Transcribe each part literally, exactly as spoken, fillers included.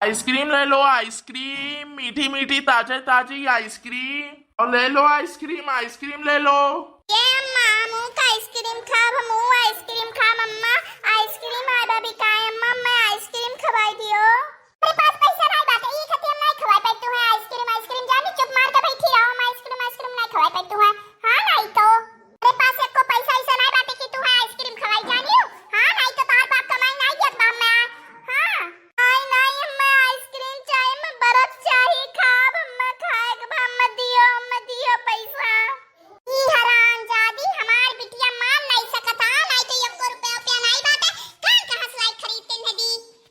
आइसक्रीम ले लो, आइसक्रीम, मीठी मीठी, ताजे ताजी आइसक्रीम। और ले लो आइसक्रीम, आइसक्रीम ले लो। ए अम्मा, हमहू का आइसक्रीम खाब, हमहू आइसक्रीम खाब अम्मा। आइसक्रीम आय बा बिकाए अम्मा, मैं आइसक्रीम खवाई दियो। हमरे पास पैसा नाई बाटे, ई खातिर हम नाई खवाई पाई तुहे आइसक्रीम। आइसक्रीम जानी, चुप मार के बैठी रहो, हम आइसक्रीम, आइसक्रीम नाई खवाई पाई तुहे। हाँ, नाई तो हमरे पास एको पैसा ऐसा नाई बाटे कि तुहे आइसक्रीम खवाई जानी हो। हाँ, नाई तो तोहार बाप कमाई नाई देत बा हमें। हाँ, नाई, नाई, हमें आइसक्रीम चाही, हमें बर्फ चाही, खाब, हमें खाए के बा, हमें दियो, हमें दियो पैसा। ई हरामजादी हमार बिटिया मान नाई सकत हा, नाई तो एको रुपया, रुपया नाई बाटे, कहाँ, कहाँ से लाई खरीद के इन्हें दी?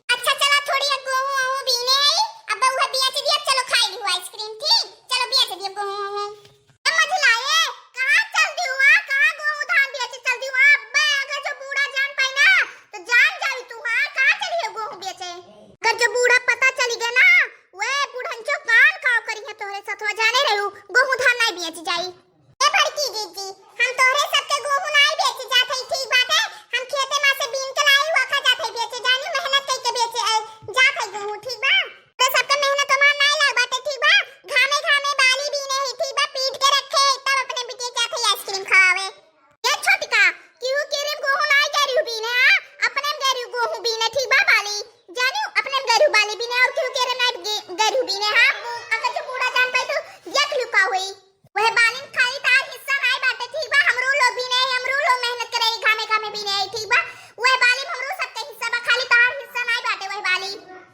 अच्छा चला, थोड़ी एक गोहूँ, वहूँ बीने आई, अब उहे बेच दिया, चलो खाई लिहू आइसक्रीम, ठीक? चलो बेच दिया गोहूँ, वहूँ। ए मझिलाए, कहाँ चल दिहू हा? कहाँ गोहूँ धान बेचे चल दिहू हा? अब्बे अगर जो बूढ़ा जान पाई ना, तो जान जाई तू हा, कहाँ चली हो गोहूँ बेचे? अगर जो बूढ़ा पता चली गया ना, वे बुढ़नचो कान काव करी है तोहरे सथवा, जाने रहू, गोहूँ धान नाई बेच जाई। ए बड़की जीजी, हम तोहरे सबके गोहूँ नाई बेचे जात हई, ठीक बाटे? हम खेते मा से बीन के लाई हुआ खा जात हई बेचे, जानी मेहनत कई के बेचे, ए, जात हई गोहूँ, ठीक बा? तो सबके मेहनत हमार नाई लाग बाटे, ठीक बा? घामे घामे बाली बीने ही, ठीक बा? पीट के रखे ही, तब अपने बिटिया जात हई आइसक्रीम खवावे। ए छोटका, केहू केरे गोहूँ नाई गरू बीने, हाँ? अपने में गरू गोहूँ बीने, ठीक बा बाली? जानी अपने में गरू बाली बीने और केहू केरे नाई गे-, गरू बीने, हाँ? अगर जो बूढ़ा जान पाई तो देख लू का होई। वह बालिन खाली तार हिस्सा नाई बाटे, ठीक बा? हमरो लोग बीने, हमरो लोग मेहनत करे, घामे घामे बीने, ठीक बा? वह बाली में हमरो सबके हिस्सा बा, खाली तार हिस्सा नाई बाटे वह बाली।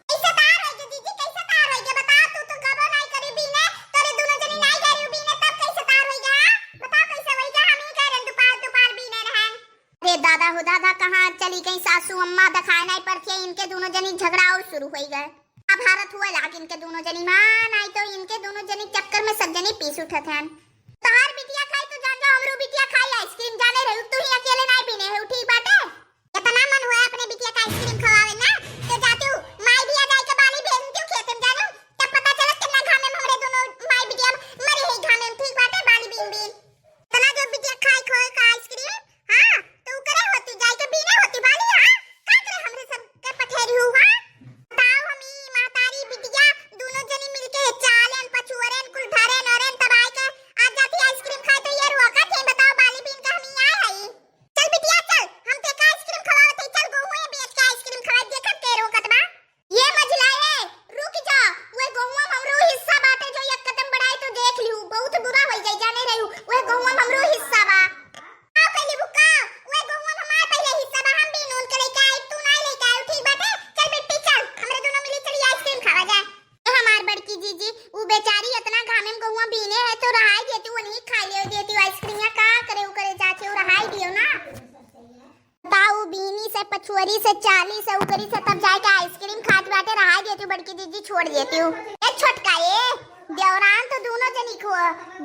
कैसे तार होई गे जीजी, कैसे तार होई गे? बताओ, तू तो गबो नाई करी बीने, तोरे दोनों जनी नाई गरू बीने, तब कैसे तार होई गे, हाँ? बताओ कैसे होई गे? हम ही कह रहे दुपार, दुपार बीने रहन। अरे दादा हो दादा, कहाँ चली गई सासू अम्मा, दिखाए नाई पड़ती है, इनके दोनों जनी झगड़ा और शुरू होई गए। महाभारत हुआ लाग इनके दोनों जनी मा, नाई तो इनके दोनों जनी चक्कर में सब जनी पीस उठत हैं। तोहार बिटिया खाई तो जान जाओ, हमरो बिटिया खाई आइसक्रीम, जाने रहू, तू ही अकेले नाई बीने हो, ठीक बाटे? इतना मन हुआ अपने बिटिया का आइसक्रीम खवावे ना, तो जाती हूँ, माई भी आ जाए के बाली भेजती हूँ खेते में, जानू, तब पता चलत कितना घामे में हमरे दोनों माई बिटिया मरे है घामे में, ठीक बाटे, बाली बीन बीन। इतना जो बिटिया खाई खोए का आइसक्रीम, हाँ, तो उ करे होती, जाई के बीने होती बाली, हाँ, का करे हमरे सब के पठेरी हुआ? बताओ, हम ई महतारी बिटिया दोनों जनी मिलके चालेन, पछुअरेन, कुल धरेन, ओरेन, तब आए के आ जाती आइसक्रीम खाए, तो ये रुआ का थे, बताओ, बाली बीन का हम ई आए हई। चल बिटिया, चल, हम तेका आइसक्रीम खवावत हई, चल गोहुए बेच के आइसक्रीम खवाई, देखत के रोकत बा। ये मझिला है, रुक जा, वे गोहुआ में हमरो हिस्सा बाटे, जो एक कदम बढ़ाई तो देख लिहू, बहुत बुरा होई जाई, जाने रहू, वे गोहुआ में हमरो हिस्सा बा। का कहली बुका, वे गोहुआ में हमार पहले हिस्सा बा, हम भी नून के लेके आई, तू नाई लेके आयो, ठीक बाटे? चल बिट्टी चल, हमरे दोनों मिली चली आइसक्रीम खावा जाए। ए हमार बड़की जीजी, उ बेचारी इतना घामे में गोहुआ बीने है तो रहाई देती, वो नहीं खाई ले देती आइसक्रीम, या का करे, उ करे चाची, उ रहाई दियो ना। बताओ, बीनी से, पछुअरी से, चाली से, उकरी से, तब जाए के आइसक्रीम खात बाटे, रहाई देती बड़की जीजी, छोड़ देती हूँ। ए छोटका, ए देवरान तो दोनों जनी खो,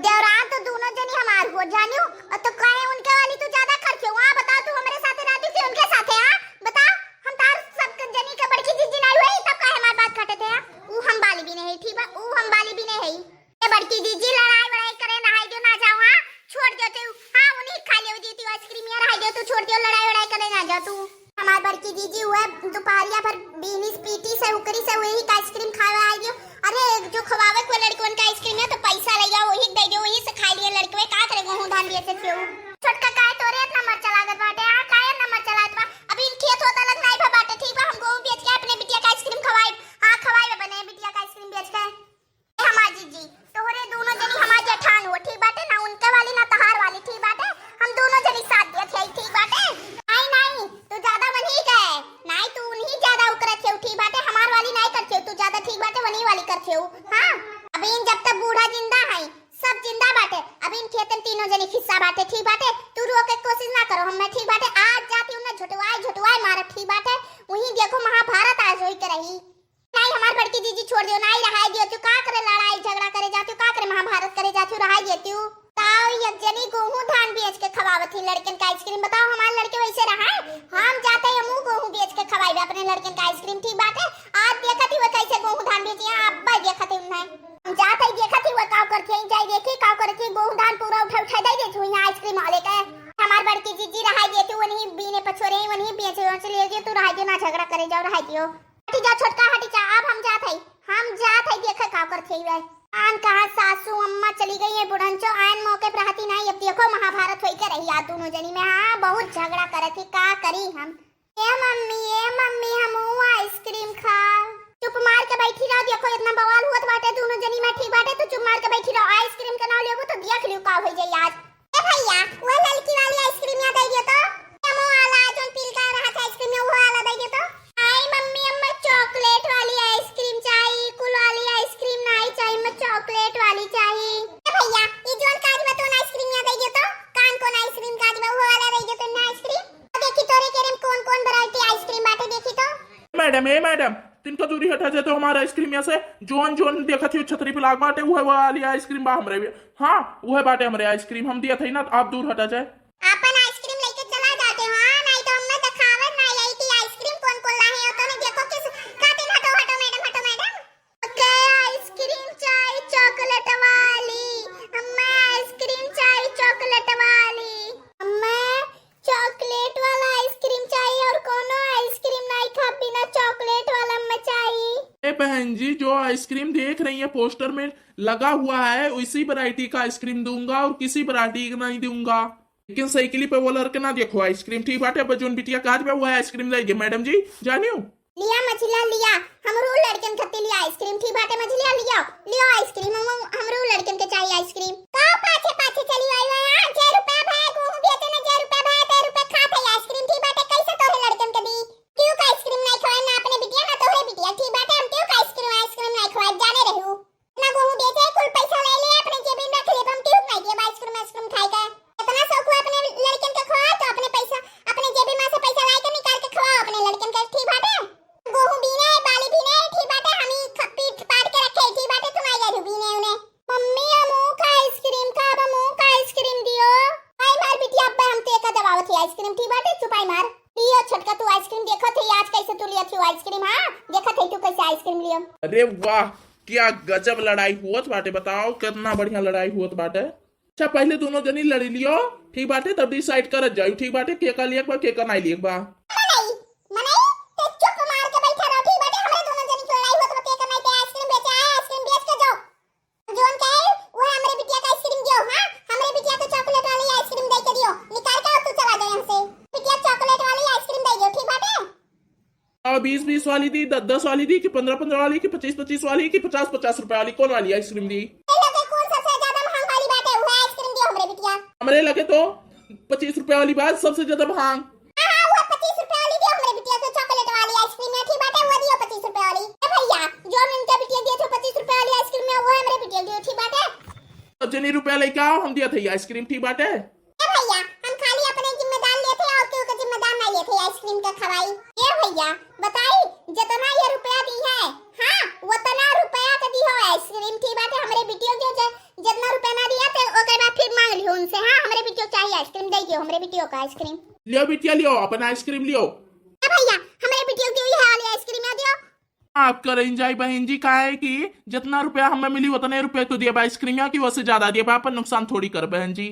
देवरान तो दोनों जनी हमार हो जानियो, और तो काहे उनके वाली तू ज्यादा खर्चे हो? हाँ, बताओ, तू हमारे साथे रहती थी उनके साथे, हाँ? बताओ, हम तार सब जनी के बड़की जीजी नहीं हुई, तब काहे हमार बात काटे थे, हाँ? ऊ हम बाली भी नहीं, ठीक बा? ऊ हम बाली भी नहीं है। ए बड़की जीजी, लड़ाई वड़ाई करे रहाई दियो, ना जाओ, हाँ? छोड़ दियो तू, हाँ, उन्हीं खा लियो जीती आइसक्रीम, ये रहाई दियो तू, छोड़ दियो, लड़ाई वड़ाई करे ना जाओ तू। हमार बड़की जीजी हुए दोपहरिया भर बीनी से, पीटी से, उकरी से, वही का आइसक्रीम खावे आई दियो। अरे, जो खवावे को लड़कवन का आइसक्रीम है तो पैसा ले जाओ, वही दे दियो, वही से खा लिए लड़कवे, का करे गोहूं धान बेचे थे उ। छोटका काहे तोरे इतना मरचा लागत बाटे, हाँ, काहे इतना मरचा लागत बा? अभी खेत होता लग नहीं भा बाटे, ठीक बा, हम गोहूं बेच के अपने बिटिया का आइसक्रीम खवाई, हाँ, खवाई अपने बिटिया का आइसक्रीम बेच के। ए हमार जीजी, तोहरे दोनों जनी हमार जेठान हो, ठीक बाटे ना? उनके वाली ना तहार वाली, ठीक बाटे? हम दोनों जनी साथ दिया थे, ठीक बाटे? नाई, नाई, तू ज्यादा वनी के, नाई, तू उन्हीं ज्यादा उकरत थे, ठीक बाटे? हमार वाली नाई करत थे, तू ज्यादा, ठीक बाटे? वनी वाली करत थे, हाँ? अभी इन जब तक बूढ़ा जिंदा है, सब जिंदा बाटे, अभी इन खेतन तीनों जनी हिस्सा बाटे, ठीक बाटे? तू रोके के कोशिश ना करो हमें, ठीक बाटे? आज जाती उन्हें झुटवाए, झुटवाए मारब, ठीक बाटे? वहीं देखो महाभारत आज होई के रही। नाई, हमार बड़की जीजी छोड़ दियो, नाई रहाई दियो, तू का करे लड़ाई झगड़ा करे जाती हो, का करे महाभारत करे जाती हो, रहाई देती हो। बताओ, एक जनी गोहूं धान बेच के खवावत ही लड़कन का आइसक्रीम, बताओ हमार लड़के वैसे रहाए? हम जाते ही हमहू गोहूं बेच के खवाई अपने लड़कन का आइसक्रीम, ठीक बाटे? आज देखत ही वो कैसे गोहूं धान बेची, यहाँ अब्बा देखत ही उन्हें। हम जाते ही देखत ही वो काव करती है, जाई देखी काव करती है, गोहूं धान पूरा उठा उठा दे देती हूँ यहाँ आइसक्रीम वाले के। हमार बड़की जीजी रहाई देती, वो नहीं बीने पछोरे, वो नहीं बेचे, वो चलिए दियो, तू रहाई दियो, ना झगड़ा करे जाओ, रहाई दियो। हटी जा छोटका, हटी जा, अब हम जात है। आन कहाँ सासू अम्मा चली गई है बुढ़नचो, आन मौके पर रहती नहीं। अब देखो महाभारत होई के रही आज दोनों जनी में। हाँ, बहुत झगड़ा करत ही, का करी हम। ए मम्मी, ए मम्मी, हम आइसक्रीम खाब। चुप मार के बैठी रहो, देखो इतना बवाल होत बाटे दोनों जनी में, ठीक बाटे, तू चुप मार के बैठी रहो। आइसक्रीम के नाम लेबू तो देख लियो का हो जाई आज। ए भैया, वो ललकी वाली आइसक्रीम यहाँ दे दियो तो। वो वाला जोन पिलका रहत है आइसक्रीम में, वो वाला दे दियो तो। आई मम्मी, अम्मा चॉकलेट वाली आइसक्रीम चाही, कुल वाली आइसक्रीम नहीं चाही, अम्मा चॉकलेट वाली चाही। ए भैया, ई जोन काज बा तोन आइसक्रीम यहाँ दे दियो तो। कान कौन आइसक्रीम काज बा, वो वाला दे दियो तो ना आइसक्रीम। देखी तोरे केरे में कौन कौन वैरायटी आइसक्रीम बाटे, देखी तो। मैडम, ए मैडम, तिनका दूरी हटा जाए तो हमारा आइसक्रीम यहाँ से। जोन जोन देखत ही छतरी पे लाग बाटे, उहे वाली आइसक्रीम बा हमरे भी। हाँ, उहे बाटे हमरे आइसक्रीम, हम दिया था ना, आप दूर हटा जाए। अपन आइसक्रीम लेके चला जाते हो, हाँ, नहीं तो हमें दिखावे ना यही कि आइसक्रीम कौन कौन लाए हो, तो नहीं देखो किस खातिर। हटो, हटो मैडम, हटो मैडम। के आइसक्रीम चाही चॉकलेट वाली, हमें आइसक्रीम चाही चॉकलेट वाली, हमें चॉकलेट वाला आइसक्रीम चाहिए और कोनो आइसक्रीम नहीं खाब बिना चॉकलेट वाला में चाहिए। ए बहन जी, जो आइसक्रीम देख रही है पोस्टर में लगा हुआ है, उसी वैरायटी का आइसक्रीम दूंगा और किसी वैरायटी का नहीं दूंगा। लेकिन साइकिल पे वो लड़के ना देखो आइसक्रीम, ठीक बाटे। अब जोन बिटिया काज बा वो आइसक्रीम देंगे मैडम जी, जानियो। लिया मझिला लिया, हमरो लड़कन खातिर लिया आइसक्रीम, ठीक बाटे मझिला लिया, लियो आइसक्रीम, हम, हमरो लड़कन के चाहिए आइसक्रीम। का पाछे पाछे चली आई है, हाँ, जे रुपया भाई गेहूं बेचे ना, जे रुपया भाई ते रुपया खात है आइसक्रीम, ठीक बाटे, कैसे तोरे लड़कन के दी? क्यों का आइसक्रीम नहीं खवाए ना अपने बिटिया ना तोहरे बिटिया, ठीक बाटे, हम क्यों का आइसक्रीम, आइसक्रीम नहीं खवाए, जाने रहू। ना गेहूं बेचे, कुल पैसा ले ले, अपने जेबी में रख ले, हम क्यों नहीं देब आइसक्रीम, आइसक्रीम खाए का। इतना शौक हुआ अपने लड़कन के खवाओ तो अपने पैसा, अपने जेबी में से पैसा लाई के निकाल के खवाओ अपने लड़कन के, ठीक बाटे। गेहूं बीने, बाली बीने, ठीक बाटे, हम ही ख-, पीट पाट के रखे, ठीक बाटे, तुम आई जाओ बीने उन्हें। मम्मी, हम ऊख आइसक्रीम खाब, हम ऊख आइसक्रीम दियो। आई मार बिटिया, अब हम ते का दबावत ही आइसक्रीम, ठीक बाटे, चुपाई मार। लियो छोटका, तू आइसक्रीम देखत है आज कैसे तू लियत हो आइसक्रीम, हाँ, देखत है तू कैसे आइसक्रीम लियो। अरे वाह, क्या गजब लड़ाई हुअत बाटे, बताओ कितना बढ़िया लड़ाई हुअत बाटे। अच्छा, पहले दोनों जनी लड़ी लियो, ठीक बाटे, तब डिसाइड करत जाई, ठीक बाटे, के का लियक बा, के का नहीं लियक बा। मनई, मनई, ते चुप मार के बैठा रहो, ठीक बाटे, हमरे दोनों जनी की लड़ाई हुअत बा, के का नहीं, ते आइसक्रीम बेचे आए, आइसक्रीम बेच के जाओ। जोन कहे, वो हमरे बिटिया का आइसक्रीम दियो, हाँ, हमरे बिटिया को चॉकलेट वाली आइसक्रीम दे के दियो, निकाल के और तू चला जाए यहाँ से। बिटिया चॉकलेट वाली आइसक्रीम दे दियो, ठीक बाटे। आ, बीस बीस वाली दी, दस दस वाली दी, कि पन्द्रह पन्द्रह वाली, कि पच्चीस पच्चीस वाली, कि पचास पचास रुपए वाली, कौन वाली आइसक्रीम दी? ए लगे कौन सबसे ज्यादा महंग वाली बाटे, वो आइसक्रीम दियो हमरे बिटिया। हमरे लगे तो पच्चीस रुपए वाली बात सबसे ज्यादा महंग। हाँ, हाँ, वो पच्चीस रुपए वाली दियो हमरे बिटिया के, चॉकलेट वाली आइसक्रीम है, ठीक बाटे, वो दियो पच्चीस रुपए वाली। ए भैया, जो इनके बिटिया दिए थे पच्चीस रुपए वाली आइसक्रीम में, वो हमरे बिटिया दियो, ठीक बाटे। अब जनी रुपया लेके आओ, हम दिया थे ये आइसक्रीम, ठीक बाटे। ए भैया, हम खाली अपने जिम्मेदार लेते और केहू के जिम्मेदार नहीं लेते आइसक्रीम के खवाई। ए भैया, बताई, जितना ये रुपया दी है, हाँ, उतना रुपया के दी हो आइसक्रीम, ठीक बाटे, हमरे बिटिया के जो जितना रुपया ना दिया, तो ओकर बाद फिर मांग लियो उनसे। हाँ, हमरे बिटिया चाहिए आइसक्रीम, दे दियो हमरे बिटिया का आइसक्रीम। लियो बिटिया, लियो, अपन आइसक्रीम लियो। ए भैया, हमरे बिटिया के दियो, ये वाली आइसक्रीम ना दियो। माफ करें जाई बहन जी, काहे कि जितना रुपया हमें मिली, उतने रुपया तो दिया बा आइसक्रीम, या कि वैसे ज्यादा दिया बा, अपन नुकसान थोड़ी कर बहन जी।